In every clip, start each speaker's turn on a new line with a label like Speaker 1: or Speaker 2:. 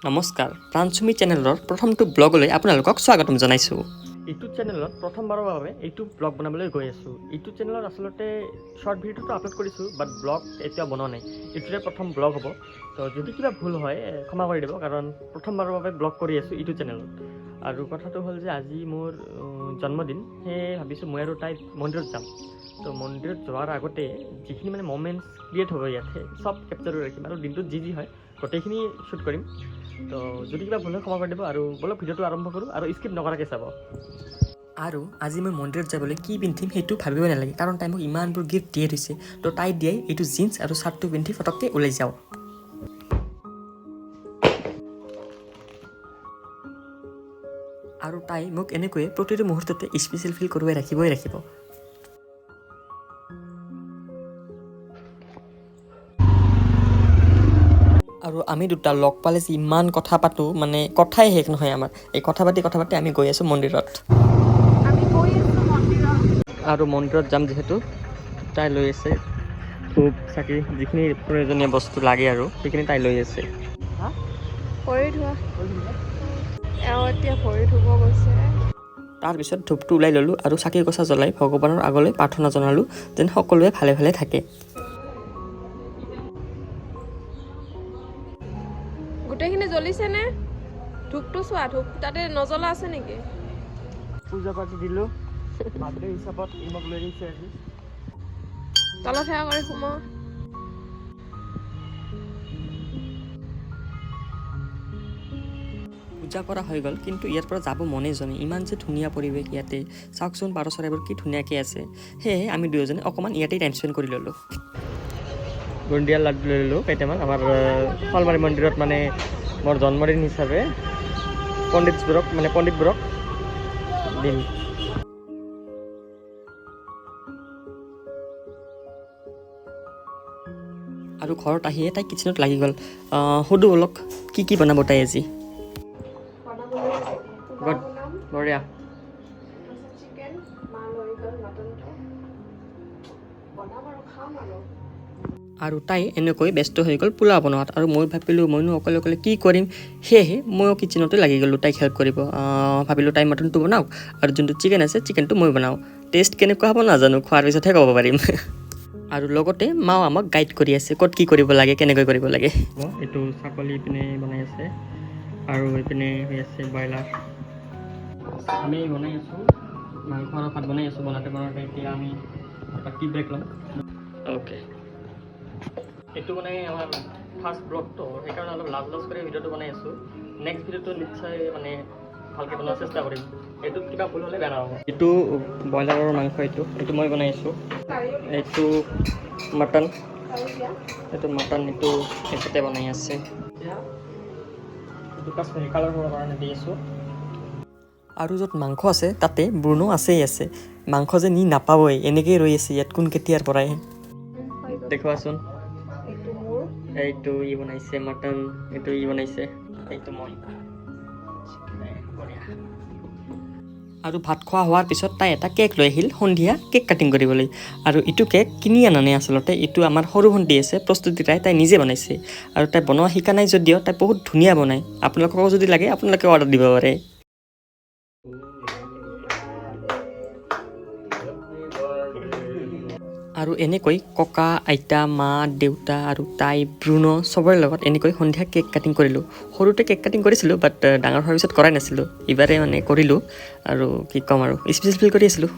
Speaker 1: নমস্কাৰ, প্ৰাণচুমি চেনেলৰ প্ৰথমটো ব্লগলৈ আপোনালোকক স্বাগতম জনাইছোঁ। এইটো চেনেলত প্ৰথমবাৰৰ বাবে এইটো ব্লগ বনাবলৈ গৈ আছোঁ। এইটো চেনেলত আচলতে শ্বৰ্ট ভিডিঅ'টো আপলোড কৰিছোঁ, বাট ব্লগ এতিয়া বনোৱা নাই। এইটোৰে প্ৰথম ব্লগ হ'ব। তো যদি কিবা ভুল হয়, ক্ষমা কৰি দিব, কাৰণ প্ৰথমবাৰৰ বাবে ব্লগ কৰি আছোঁ এইটো চেনেলত। আৰু কথাটো হ'ল যে আজি মোৰ জন্মদিন। সেয়ে ভাবিছোঁ মই আৰু তাই মন্দিৰত যাম। তো মন্দিৰত যোৱাৰ আগতে যিখিনি মানে মমেণ্টছ ক্ৰিয়েট হ'ব ইয়াতে, চব কেপচাৰ কৰি ৰাখিম আৰু দিনটোত যি যি হয় গোটেইখিনি শ্বুট কৰিম। তো যদি কিবা ভুল হয় ক্ষমা কৰি দিব আৰু ব'লক ভিডিঅ'টো আৰম্ভ কৰোঁ আৰু স্কিপ নকৰাকৈ চাব। আৰু আজি মই মন্দিৰত যাবলৈ কি পিন্ধিম সেইটো ভাবিবই নালাগে, কাৰণ তাই মোক ইমানবোৰ গিফ্ট দিয়ে থৈছে। তো তাই দিয়াই এইটো জিন্স আৰু চাৰ্টটো পিন্ধি ফটককৈ ওলাই যাওঁ। আৰু তাই মোক এনেকৈয়ে প্ৰতিটো মুহূৰ্ততে স্পেচিয়েল ফিল কৰোৱাই ৰাখিবই ৰাখিব। আৰু আমি দুটা লগ পালে যে ইমান কথা পাতোঁ, মানে কথাই শেষ নহয় আমাৰ। এই কথা পাতি কথা পাতি আমি গৈ আছোঁ মন্দিৰত।
Speaker 2: আমি গৈ আছো মন্দিৰত।
Speaker 1: আৰু মন্দিৰত যাম যিহেতু, তাই লৈ আছে ধূপ, চাকি, যিখিনি প্ৰয়োজনীয় বস্তু লাগে আৰু সেইখিনি তাই লৈ আছে।
Speaker 2: ভৰি ধোৱা। এওঁ এতিয়া ভৰি ধুব গৈছে।
Speaker 1: তাৰপিছত ধূপটো ওলাই ল'লোঁ আৰু চাকি গছা জ্বলাই ভগৱানৰ আগলৈ প্ৰাৰ্থনা জনালোঁ যেন সকলোৱে ভালে ভালে থাকে।
Speaker 2: গোটেইখিনি জ্বলিছে নে? ধূপটো চোৱা, ধূপ তাতে নজ্বলা আছে নেকি?
Speaker 1: পূজা পাতি দিলোঁ। বাৰ্থডে হিচাপত ই মোক লৈ আহিছে আজি।
Speaker 2: তলত সেৱা কৰি সোমোৱা।
Speaker 1: পূজা কৰা হৈ গ'ল, কিন্তু ইয়াৰ পৰা যাব মনেই যোৱা নাই। ইমান যে ধুনীয়া পৰিৱেশ ইয়াতে, চাওকচোন, পাৰ চৰাইবোৰ কি ধুনীয়াকৈ আছে। সেয়েহে আমি দুয়োজনে অকণমান ইয়াতেই টাইম স্পেণ্ড কৰি ল'লোঁ। বুন্দিয়াৰ লাড্ডু লৈ ল'লোঁ কেইটামান। আমাৰ শালমাৰী মন্দিৰত মানে মোৰ জন্মদিন হিচাপে পণ্ডিতবোৰক, মানে পণ্ডিতবোৰক দিম। আৰু ঘৰত আহিয়ে তাই কিটচেনত লাগি গ'ল। সুধো ব'লক কি কি বনাব তাই আজি।
Speaker 2: পোলাও বনাম।
Speaker 1: বঢ়িয়া।
Speaker 2: তাৰপিছত চিকেন, মা লৈ গ'ল মটনটো। বনাম আৰু খাম আৰু।
Speaker 1: আৰু তাই এনেকৈ ব্যস্ত হৈ গ'ল পোলাও বনোৱাত আৰু মই ভাবিলোঁ মইনো অকলে অকলে কি কৰিম। সেয়েহে ময়ো কিটচেনতে লাগি গ'লোঁ তাইক হেল্প কৰিব। ভাবিলোঁ তাই মটনটো বনাওক আৰু যোনটো চিকেন আছে চিকেনটো মই বনাওঁ। টেষ্ট কেনেকুৱা হ'ব নাজানো, খোৱাৰ পিছতহে ক'ব পাৰিম। আৰু লগতে মাও আমাক গাইড কৰি আছে ক'ত কি কৰিব লাগে, কেনেকৈ কৰিব লাগে। এইটো ছাগলী ইপিনে বনাই আছে আৰু এইপিনে হৈ আছে ব্ৰইলাৰ। আমি বনাই আছোঁ মাংস আৰু ভাত বনাই আছোঁ। বনাওঁতে বনাওঁতে এতিয়া আমি এটা টি ব্ৰেক ল'ম। অ'কে, এইটো মানে আমাৰ ফাৰ্ষ্ট ব্লগটো, সেইকাৰণে অলপ লাজ লাজ কৰি ভিডিঅ'টো বনাই আছোঁ। নেক্সট ভিডিঅ'টো নিশ্চয় মানে ভালকৈ বনোৱাৰ চেষ্টা কৰিম। এইটোত কিবা ভুল হ'লে বেয়া নাপাব। এইটো ব্ৰইলাৰৰ মাংস, এইটো মই বনাই আছোঁ। এইটো মটন, এইটো মটন, এইটো এখেতে বনাই আছে। এইটো কাশ্মীৰী কালাৰ হ'বৰ কাৰণে দি আছোঁ। আৰু য'ত মাংস আছে তাতে ব্ৰুনো আছেই আছে। মাংস যে নি নাপাবই, এনেকেই ৰৈ আছে ইয়াত কোন কেতিয়াৰ পৰাই। দেখুৱাচোন।
Speaker 2: এইটো মোৰ।
Speaker 1: এইটো ই বনাইছে মটন, এইটো ই বনাইছে, এইটো মই। বঢ়িয়া। আৰু ভাত খোৱা হোৱাৰ পিছত তাই এটা কেক লৈ আহিল সন্ধিয়া কেক কাটিং কৰিবলৈ। আৰু ইটো কেক কিনি অনা নাই আচলতে, এইটো আমাৰ সৰু ভণ্টি আছে প্ৰস্তুতি, তাই নিজে বনাইছে। আৰু তাই বনোৱা শিকা নাই যদিও তাই বহুত ধুনীয়া বনায়। আপোনালোককো যদি লাগে আপোনালোকে অৰ্ডাৰ দিব পাৰে। আৰু এনেকৈ ককা, আইতা, মা, দেউতা আৰু তাই, ব্ৰুনো চবৰে লগত এনেকৈ সন্ধিয়া কেক কাটিং কৰিলোঁ। সৰুতে কেক কাটিং কৰিছিলোঁ, বাট ডাঙৰ হোৱাৰ পিছত কৰাই নাছিলোঁ। এইবাৰে মানে কৰিলোঁ আৰু কি ক'ম আৰু স্পেচিয়েল ফিল কৰি আছিলোঁ।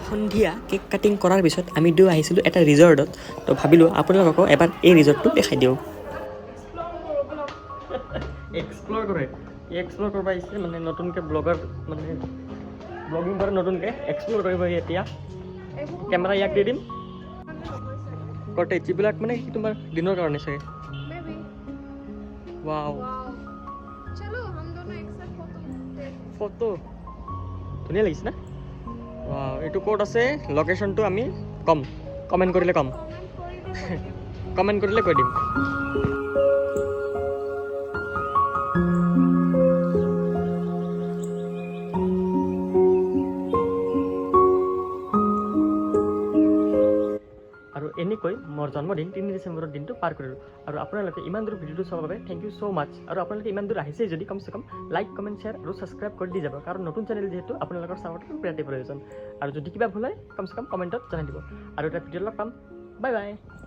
Speaker 1: সন্ধিয়া কেক কাটিং কৰাৰ পিছত আমি দুয়ো আহিছিলোঁ এটা ৰিজৰ্টত। তো ভাবিলোঁ আপোনালোককো এবাৰ এই ৰিজৰ্টটো দেখাই দিওঁ।
Speaker 2: এক্সপ্ল'ৰ কৰোঁ ব'লক।
Speaker 1: এক্সপ্ল'ৰ কৰে, এক্সপ্ল'ৰ কৰিব আহিছে মানে নতুনকৈ ব্লগাৰ, মানে ব্লগিং কৰে, নতুনকৈ এক্সপ্ল'ৰ কৰিব এতিয়া।
Speaker 2: এইবোৰ
Speaker 1: কেমেৰা ইয়াক দি দিম।
Speaker 2: নহয় চাগে।
Speaker 1: কটেজ যিবিলাক মানে কি তোমাৰ দিনৰ কাৰণে চাগে।
Speaker 2: Maybe.
Speaker 1: Wow.
Speaker 2: Wow. चलो, हम दोनों एक साथ फोटो लेते हैं।
Speaker 1: ফটো ধুনীয়া লাগিছে না? ৱাও। এইটো ক'ত আছে লোকেশ্যনটো আমি ক'ম, কমেণ্ট কৰিলে ক'ম।
Speaker 2: কমেন্ট কৰিলে কৈ দিম।
Speaker 1: কমেণ্ট কৰিলে কৈ দিম। আৰু এনেকৈ মোৰ মোৰ জন্মদিন 3 ডিচেম্বৰৰ দিনটো পাৰ কৰিলোঁ। আৰু আপোনালোকে ইমান দূৰ ভিডিঅ'টো চোৱাৰ বাবে thank you so মাচ্চ। আৰু আপোনালোকে ইমান দূৰ আহিছেই যদি, কমচে কম লাইক, কমেণ্ট, শ্বেয়াৰ আৰু ছাবস্ক্ৰাইব কৰি দি যাব, কাৰণ নতুন চেনেল যিহেতু আপোনালোকৰ ছাপৰ্টৰ বিৰাটেই প্ৰয়োজন। আৰু যদি কিবা ভুল হয়, কমচে কম কমেণ্টত জনাই দিব। আৰু এটা ভিডিঅ' লগ পাম। Bye bye.